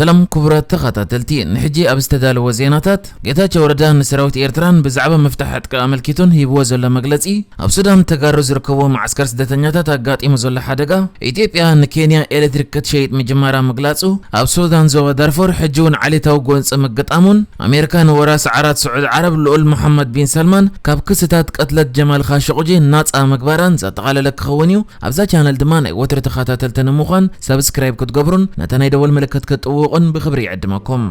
ሰላም ክቡራት ተኸታተልቲ፣ ንሕጂ ኣብ ዝተዳለወ ዜናታት፣ ጌታቸው ረዳ ንሰራዊት ኤርትራን ብዛዕባ ምፍታሕ ዕጥቂ ኣመልኪቱን ሂብዎ ዘሎ መግለጺ፣ ኣብ ሱዳን ተጋሩ ዝርከብዎ መዓስከር ስደተኛታት ኣጋጢሙ ዘሎ ሓደጋ፣ ኢትዮጵያ ንኬንያ ኤሌክትሪክ ክትሸይጥ ምጅማራ ምግላጹ፣ ኣብ ሱዳን ዞባ ዳርፎር ሕጂ እውን ዓሌታዊ ጎንጺ ምግጣሙን፣ ኣሜሪካ ንወራሲ ዓራት ስዑድ ዓረብ ልኡል መሓመድ ቢን ሰልማን ካብ ክስታት ቅትለት ጀማል ኻሾቅጂ ናጻ ምግባራን ዘጠቓለለ ክኸውን እዩ። ኣብዛ ቻነል ድማ ናይ ወትሪ ተኸታተልቲ ንምዃን ሰብስክራይብ ክትገብሩን ነታ ናይ ደወል ምልክት ክትጥውቑን ብኽብሪ ይዕድመኩም።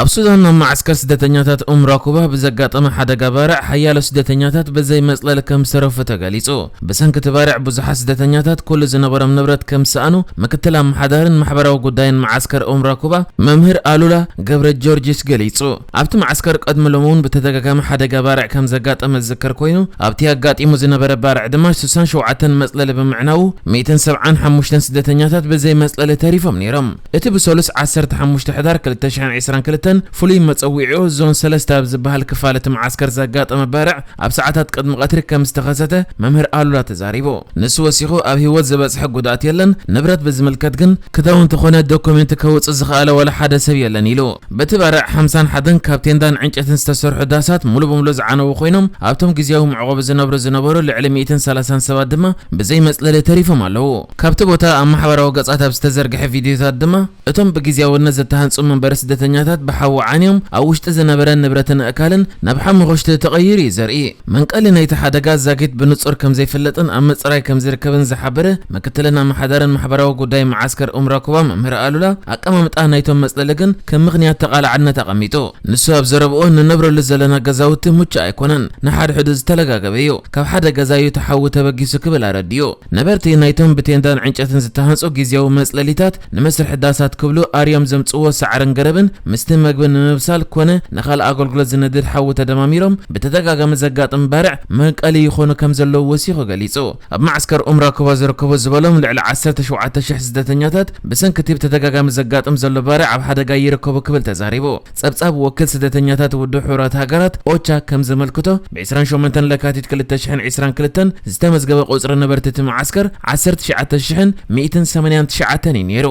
ኣብ ሱዳን ኣብ መዓስከር ስደተኛታት ኡም ራኩባ ብዘጋጠመ ሓደጋ ባርዕ ሓያሎ ስደተኛታት ብዘይ መጽለሊ ከም ዝተረፉ ተገሊጹ። ብሰንኪ እቲ ባርዕ ብዙሓት ስደተኛታት ኩሉ ዝነበሮም ንብረት ከም ዝሰኣኑ ምክትል ኣመሓዳርን ማሕበራዊ ጉዳይን መዓስከር ኡም ራኩባ መምህር ኣሉላ ገብረ ጊዮርጊስ ገሊጹ። ኣብቲ መዓስከር ቅድሚ ሎሚ እውን ብተደጋጋሚ ሓደጋ ባርዕ ከም ዘጋጠመ ዝዝከር ኮይኑ፣ ኣብቲ ኣጋጢሙ ዝነበረ ባርዕ ድማ ስሳን ሸውዓተን መጽለሊ ብምዕናዉ፣ ሚእትን ሰብዓን ሓሙሽተን ስደተኛታት ብዘይ መጽለሊ ተሪፎም ነይሮም። እቲ ብሰሉስ ዓሰርተ ሓሙሽተ ሕዳር ክልተ ሽሕን ዕስራን ክልተን ፍሉይ መጸዊዒኡ ዞን ሰለስተ ኣብ ዝበሃል ክፋል እቲ መዓስከር ዘጋጠመ ባርዕ ኣብ ሰዓታት ቅድሚ ቀትሪ ከም ዝተኸሰተ መምህር ኣሉላ ተዛሪቡ። ንሱ ወሲኹ፣ ኣብ ህይወት ዝበጽሐ ጉድኣት የለን፣ ንብረት ብዝምልከት ግን ክዳውንቲ ኮነ ዶኩሜንት ከውጽእ ዝኸኣለ ዋላ ሓደ ሰብ የለን ኢሉ። በቲ ባርዕ ሓምሳን ሓደን ካብ ቴንዳን ዕንጨትን ዝተሰርሑ ዳሳት ሙሉ በሙሉ ዝዓነዉ ኮይኖም፣ ኣብቶም ግዝያዊ መዕቆቢ ዝነብሩ ዝነበሩ ልዕሊ ሚእትን ሰላሳን ሰባት ድማ ብዘይ መጽለሊ ተሪፎም ኣለዉ። ካብቲ ቦታ ኣብ ማሕበራዊ ገጻት ኣብ ዝተዘርግሐ ቪድዮታት ድማ፣ እቶም ብግዝያውነት ዝተሃንጹ መንበሪ ስደተኛታት ብሓዊ ዓንዮም፣ ኣብ ውሽጢ ዝነበረ ንብረትን ኣእካልን ናብ ሓሙኽሽቲ ተቐይሩ እዩ ዘርኢ። መንቀሊ ናይቲ ሓደጋ ዛጊት ብንጹር ከም ዘይፍለጥን ኣብ ምጽራይ ከም ዝርከብን ዝሓበረ ምክትልን ኣመሓዳርን ማሕበራዊ ጉዳይ መዓስከር ኡም ራኩባ መምህር ኣሉላ፣ ኣቀማምጣ ናይቶም መጽለሊ ግን ከም ምኽንያት ተቓላዕነት ኣቐሚጡ። ንሱ ኣብ ዘረብኡ፣ "ንነብረሉ ዘለና ገዛውቲ ምቹእ ኣይኮነን፣ ንሓድሕዱ ዝተለጋገበ እዩ። ካብ ሓደ ገዛ እዩ እቲ ሓዊ ተበጊሱ" ክብል ኣረዲኡ። ነበርቲ ናይቶም ብቴንዳን ዕንጨትን ዝተሃንጹ ግዝያዊ መጽለሊታት ንመስርሒ ዳሳት ክብሉ ኣርዮም ዘምጽዎ ሳዕርን ገረብን ምስቲ መግቢ ንምብሳል ኮነ ንኻልእ ኣገልግሎት ዝነድድ ሓዊ ተደማሚሮም ብተደጋጋሚ ዘጋጥም ባርዕ መንቀሊ ይኾኑ ከም ዘለዉ ወሲኹ ገሊጹ። ኣብ መዓስከር ኡም ራኩባ ዝርከቡ ዝበሎም ልዕሊ ዓሰርተ ሸውዓተ ሽሕ ስደተኛታት ብሰንኪ እቲ ብተደጋጋሚ ዘጋጥም ዘሎ ባርዕ ኣብ ሓደጋ ይርከቡ ክብል ተዛሪቡ። ጸብጻብ ወኪል ስደተኛታት ውድብ ሕቡራት ሃገራት ኦቻ ከም ዘመልክቶ፣ ብ ዕስራን ሸሞንተን ለካቲት ክልተ ሽሕን ዕስራን ክልተን ዝተመዝገበ ቁጽሪ ነበርቲ እቲ መዓስከር ዓሰርተ ትሽዓተ ሽሕን ሚእትን ሰማንያን ትሽዓተን እዩ ነይሩ።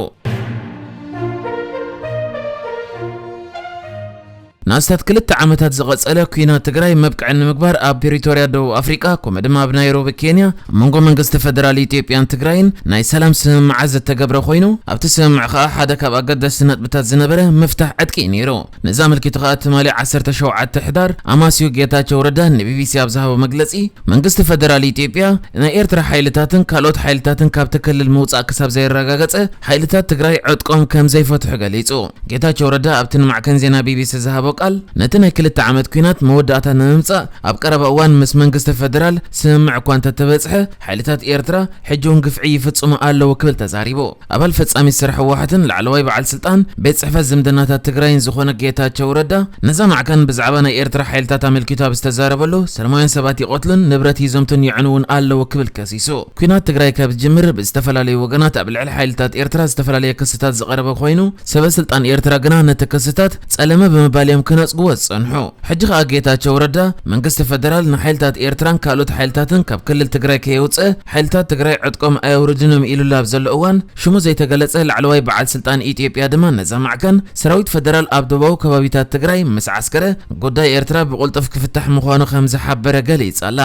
ንኣስታት ክልተ ዓመታት ዝቐጸለ ኲናት ትግራይ መብቅዒ ንምግባር ኣብ ፕሪቶርያ ደቡብ ኣፍሪቃ ከምኡ ድማ ኣብ ናይሮቢ ኬንያ ኣብ መንጎ መንግስቲ ፈደራል ኢትዮጵያን ትግራይን ናይ ሰላም ስምምዓት ዝተገብረ ኮይኑ፣ ኣብቲ ስምምዕ ከኣ ሓደ ካብ ኣገደስቲ ነጥብታት ዝነበረ ምፍታሕ ዕጥቂ እዩ ነይሩ። ነዚ ኣመልኪቱ ከኣ ትማሊ ዓሰርተ ሸውዓተ ሕዳር ኣማስዩ ጌታቸው ረዳ ንቢቢሲ ኣብ ዝሃቦ መግለጺ፣ መንግስቲ ፈደራል ኢትዮጵያ ናይ ኤርትራ ሓይልታትን ካልኦት ሓይልታትን ካብቲ ክልል ምውጻእ ክሳብ ዘየረጋገጸ፣ ሓይልታት ትግራይ ዕጥቆም ከም ዘይፈትሑ ገሊጹ። ጌታቸው ረዳ ኣብቲ ንማዕከን ዜና ቢቢሲ ዝሃቦ ቃል፣ ነቲ ናይ ክልተ ዓመት ኲናት መወዳእታ ንምምጻእ ኣብ ቀረባ እዋን ምስ መንግስቲ ፈደራል ስምምዕ እኳ እንተተበጽሐ፣ ሓይልታት ኤርትራ ሕጂ እውን ግፍዒ ይፍጽሙ ኣለዉ ክብል ተዛሪቡ። ኣባል ፈጻሚ ስራሕ ህወሓትን ላዕለዋይ በዓል ስልጣን ቤት ጽሕፈት ዝምድናታት ትግራይን ዝኾነ ጌታቸው ረዳ፣ ነዛ ማዕከን ብዛዕባ ናይ ኤርትራ ሓይልታት ኣመልኪቱ ኣብ ዝተዛረበሉ፣ ሰላማውያን ሰባት ይቐትሉን ንብረት ይዘምቱን የዕንውን ኣለዉ ክብል ከሲሱ። ኲናት ትግራይ ካብ ዝጅምር ብዝተፈላለዩ ወገናት ኣብ ልዕሊ ሓይልታት ኤርትራ ዝተፈላለየ ክስታት ዝቐረበ ኮይኑ፣ ሰበ ስልጣን ኤርትራ ግና ነቲ ክስታት ጸለመ ብምባል እዮም ክነጽግዎ ዝጸንሑ። ሕጂ ከኣ ጌታቸው ረዳ፣ መንግስቲ ፈደራል ንሓይልታት ኤርትራን ካልኦት ሓይልታትን ካብ ክልል ትግራይ ከየውጽእ፣ ሓይልታት ትግራይ ዕጥቆም ኣየውርድን እዮም ኢሉላ ኣብ ዘሎ እዋን፣ ሽሙ ዘይተገለጸ ላዕለዋይ በዓል ስልጣን ኢትዮጵያ ድማ ነዛ ማዕከን፣ ሰራዊት ፈደራል ኣብ ደቡባዊ ከባቢታት ትግራይ ምስ ዓስከረ፣ ጉዳይ ኤርትራ ብቕልጡፍ ክፍታሕ ምዃኑ ከም ዝሓበረ ገሊጻ ኣላ።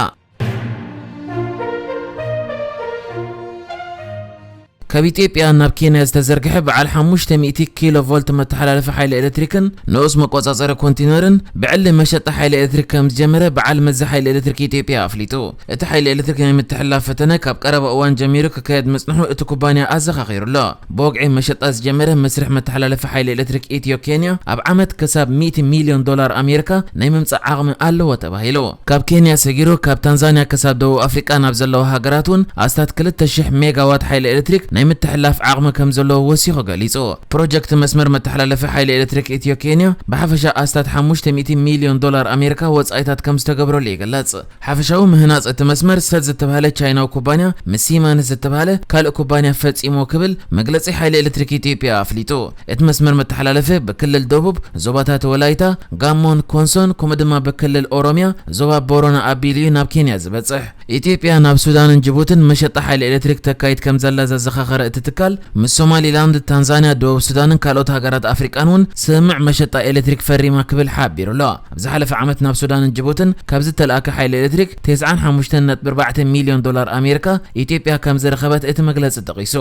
ካብ ኢትዮጵያ ናብ ኬንያ ዝተዘርግሐ በዓል ሓሙሽተ ሚእቲ ኪሎ ቮልት መተሓላለፊ ሓይሊ ኤሌክትሪክን ንኡስ መቆጻጸሪ ኮንቴነርን ብዕሊ መሸጣ ሓይሊ ኤሌክትሪክ ከም ዝጀመረ በዓል መዚ ሓይሊ ኤሌክትሪክ ኢትዮጵያ ኣፍሊጡ። እቲ ሓይሊ ኤሌክትሪክ ናይ ምትሕልላፍ ፈተነ ካብ ቀረባ እዋን ጀሚሩ ክካየድ ምጽንሑ እቲ ኩባንያ ኣዘኻኺሩ ኣሎ። ብወግዒ መሸጣ ዝጀመረ መስርሕ መተሓላለፊ ሓይሊ ኤሌክትሪክ ኢትዮ ኬንያ ኣብ ዓመት ክሳብ ሚእቲ ሚልዮን ዶላር ኣሜሪካ ናይ ምምጻእ ዓቕሚ ኣለዎ ተባሂሉ። ካብ ኬንያ ሰጊሩ ካብ ታንዛንያ ክሳብ ደቡብ ኣፍሪቃ ናብ ዘለዋ ሃገራት እውን ኣስታት ክልተ ሽሕ ሜጋዋት ሓይሊ ኤሌክትሪክ ናይ ምትሕልላፍ ዓቕሚ ከም ዘለዎ ወሲኹ ገሊጹ። ፕሮጀክት መስመር መተሓላለፊ ሓይሊ ኤሌክትሪክ ኢትዮ ኬንያ ብሓፈሻ ኣስታት ሓሙሽተ ሚእቲ ሚልዮን ዶላር ኣሜሪካ ወጻኢታት ከም ዝተገብረሉ ይግለጽ። ሓፈሻዊ ምህናጽ እቲ መስመር ሰድ ዝተባህለ ቻይናዊ ኩባንያ ምስ ሲመንስ ዝተባህለ ካልእ ኩባንያ ፈጺሞ ክብል መግለጺ ሓይሊ ኤሌክትሪክ ኢትዮጵያ ኣፍሊጡ። እቲ መስመር መተሓላለፊ ብክልል ደቡብ ዞባታት ወላይታ፣ ጋሞን ኮንሶን ከምኡ ድማ ብክልል ኦሮሚያ ዞባ ቦረና ኣቢሉ እዩ ናብ ኬንያ ዝበጽሕ። ኢትዮጵያ ናብ ሱዳንን ጅቡትን መሸጣ ሓይሊ ኤሌክትሪክ ተካይድ ከም ዘላ ዘዘኻኸረ ዝፈጠረ እቲ ትካል፣ ምስ ሶማሊላንድ፣ ታንዛንያ፣ ደቡብ ሱዳንን ካልኦት ሃገራት ኣፍሪቃን እውን ስምምዕ መሸጣ ኤሌክትሪክ ፈሪማ ክብል ሓቢሩ ኣሎ። ኣብ ዝሓለፈ ዓመት ናብ ሱዳንን ጅቡትን ካብ ዝተለኣከ ሓይሊ ኤሌክትሪክ ተስዓን ሓሙሽተን ነጥቢ ኣርባዕተ ሚልዮን ዶላር ኣሜሪካ ኢትዮጵያ ከም ዝረኸበት እቲ መግለጺ ጠቒሱ።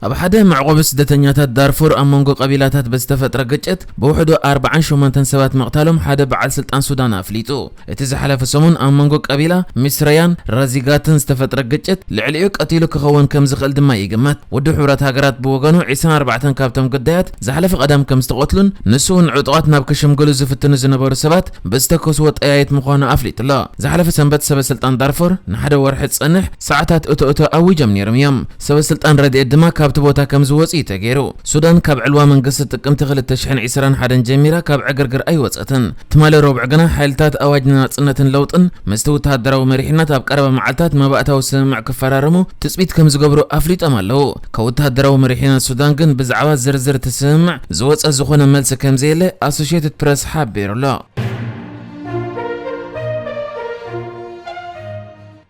ኣብ ሓደ መዕቆቢ ስደተኛታት ዳርፉር ኣብ መንጎ ቀቢላታት ብዝተፈጥረ ግጭት ብውሕዱ ኣርባዓን ሸሞንተን ሰባት ምቕታሎም ሓደ በዓል ስልጣን ሱዳን ኣፍሊጡ። እቲ ዝሓለፈ ሰሙን ኣብ መንጎ ቀቢላ ሚስረያን ራዚጋትን ዝተፈጥረ ግጭት ልዕሊኡ ቀቲሉ ክኸውን ከም ዝኽእል ድማ ይግመት። ውድብ ሕቡራት ሃገራት ብወገኑ ዒስራን ኣርባዕተን ካብቶም ግዳያት ዝሓለፈ ቀዳም ከም ዝተቐትሉን ንሱ እውን ዕጡቓት ናብ ክሽምግሉ ዝፍትኑ ዝነበሩ ሰባት ብዝተኮስዎ ጠያይት ምዃኑ ኣፍሊጡ ኣሎ። ዝሓለፈ ሰንበት ሰበ ስልጣን ዳርፉር ንሓደ ወርሒ ዝጸንሕ ሰዓታት እቶ እቶ ኣዊጆም ነይሮም እዮም። ሰበ ስልጣን ረድኤት ድማ ካብቲ ቦታ ከም ዝወጹ እዩ ተገይሩ። ሱዳን ካብ ዕልዋ መንግስቲ ጥቅምቲ ክልተ ሽሕን ዕስራን ሓደን ጀሚራ ካብ ዕግርግር ኣይወጸትን። ትማሊ ረቡዕ ግና ሓይልታት ኣዋጅ ናጽነትን ለውጥን ምስቲ ወተሃደራዊ መሪሕነት ኣብ ቀረባ መዓልታት መባእታዊ ስምምዕ ክፈራረሙ ትጽቢት ከም ዝገብሩ ኣፍሊጦም ኣለዉ። ካብ ወተሃደራዊ መሪሕነት ሱዳን ግን ብዛዕባ ዝርዝር እቲ ስምምዕ ዝወጸ ዝኾነ መልሲ ከም ዘየለ ኣሶሽየትድ ፕረስ ሓቢሩ ኣሎ።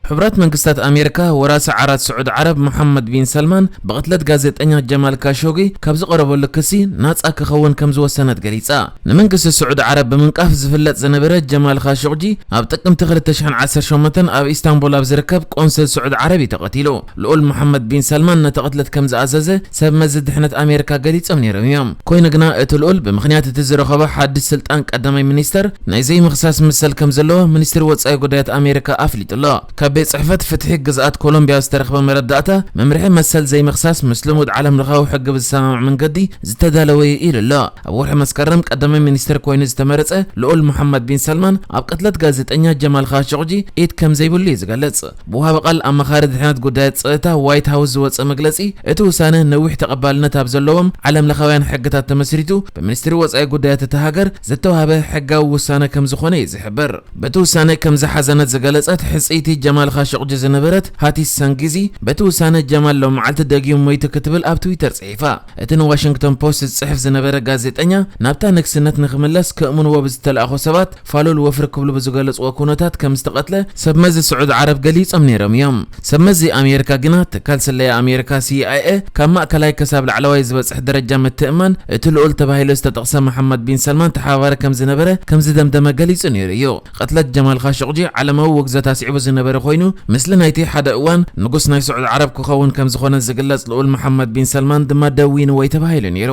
ሕቡራት መንግስታት ኣሜሪካ፣ ወራሲ ዓራት ስዑድ ዓረብ መሓመድ ቢን ሰልማን ብቕትለት ጋዜጠኛ ጀማል ካሾጊ ካብ ዝቐረበሉ ክሲ ናጻ ክኸውን ከም ዝወሰነት ገሊጻ። ንመንግስቲ ስዑድ ዓረብ ብምንቃፍ ዝፍለጥ ዝነበረ ጀማል ካሾግጂ ኣብ ጥቅምቲ ክልተ ሽሕን ዓሰርተ ሸሞንተን ኣብ ኢስታንቡል ኣብ ዝርከብ ቆንስል ስዑድ ዓረብ እዩ ተቐቲሉ። ልኡል መሓመድ ቢን ሰልማን ነቲ ቅትለት ከም ዝኣዘዘ ሰብ መዚ ድሕነት ኣሜሪካ ገሊጾም ነይሮም እዮም። ኮይኑ ግና እቲ ልኡል ብምኽንያት እቲ ዝረኸቦ ሓድሽ ስልጣን ቀዳማይ ሚኒስተር ናይ ዘይምኽሳስ መሰል ከም ዘለዎ ሚኒስትሪ ወጻኢ ጉዳያት ኣሜሪካ ኣፍሊጡ ኣሎ። ካብ ቤት ጽሕፈት ፍትሒ ግዝኣት ኮሎምቢያ ዝተረኽበ መረዳእታ መምርሒ መሰል ዘይምኽሳስ ምስ ልሙድ ዓለም ለኻዊ ሕጊ ብዝሰማማዕ መንገዲ ዝተዳለወ እዩ ኢሉ ኣሎ። ኣብ ወርሒ መስከረም ቀዳማይ ሚኒስትር ኮይኑ ዝተመረጸ ልኡል መሓመድ ቢን ሰልማን ኣብ ቅትለት ጋዜጠኛ ጀማል ካሾቅጂ ኢድ ከም ዘይብሉ እዩ ዝገልጽ። ብወሃቢ ቃል ኣማኻሪ ድሕነት ጉዳያት ጸጥታ ዋይት ሃውስ ዝወጸ መግለጺ፣ እቲ ውሳነ ነዊሕ ተቐባልነት ኣብ ዘለዎም ዓለም ለኻውያን ሕግታት ተመስሪቱ ብሚኒስትሪ ወጻኢ ጉዳያት እታ ሃገር ዝተዋህበ ሕጋዊ ውሳነ ከም ዝኾነ እዩ ዝሕብር። በቲ ውሳነ ከም ዝሓዘነት ዝገለጸት ሕጽይቲ ጀማል ካሾቅጂ ዝነበረት ሃቲስ ሳንጊዚ፣ በቲ ውሳነ ጀማል ሎም መዓልቲ ደጊሙ ሞይቱ ክትብል ኣብ ትዊተር ጽሒፋ። እቲ ንዋሽንግተን ፖስት ዝጽሕፍ ዝነበረ ጋዜጠኛ ናብታ ንግስነት ንክምለስ ከእምንዎ ብዝተለኣኹ ሰባት ፋሉል ወፍሪ ክብሉ ብዝገለጽዎ ኩነታት ከም ዝተቐትለ ሰብ መዚ ስዑድ ዓረብ ገሊጾም ነይሮም እዮም። ሰብ መዚ ኣሜሪካ ግና ትካል ስለያ ኣሜሪካ ሲ ኣይ ኤ ካብ ማእከላይ ክሳብ ላዕለዋይ ዝበጽሕ ደረጃ ምትእማን እቲ ልኡል ተባሂሉ ዝተጠቕሰ መሓመድ ቢን ሰልማን ተሓባባሪ ከም ዝነበረ ከም ዝደምደመ ገሊጹ ነይሩ እዩ። ቅትለት ጀማል ካሾቅጂ ዓለማዊ ውግዘት ኣስዒቡ ዝነበረ ኮይኑ፣ ምስሊ ናይቲ ሓደ እዋን ንጉስ ናይ ስዑድ ዓረብ ክኸውን ከም ዝኾነ ዝግለጽ ልኡል መሓመድ ቢን ሰልማን ድማ ደዊንዎ ተባሂሉ ነይሩ።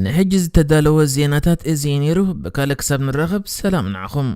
ንሕጂ ዝተዳለወ ዜናታት እዚ እዩ ነይሩ። ብካልእ ክሳብ ንራኸብ ሰላም ንዓኹም።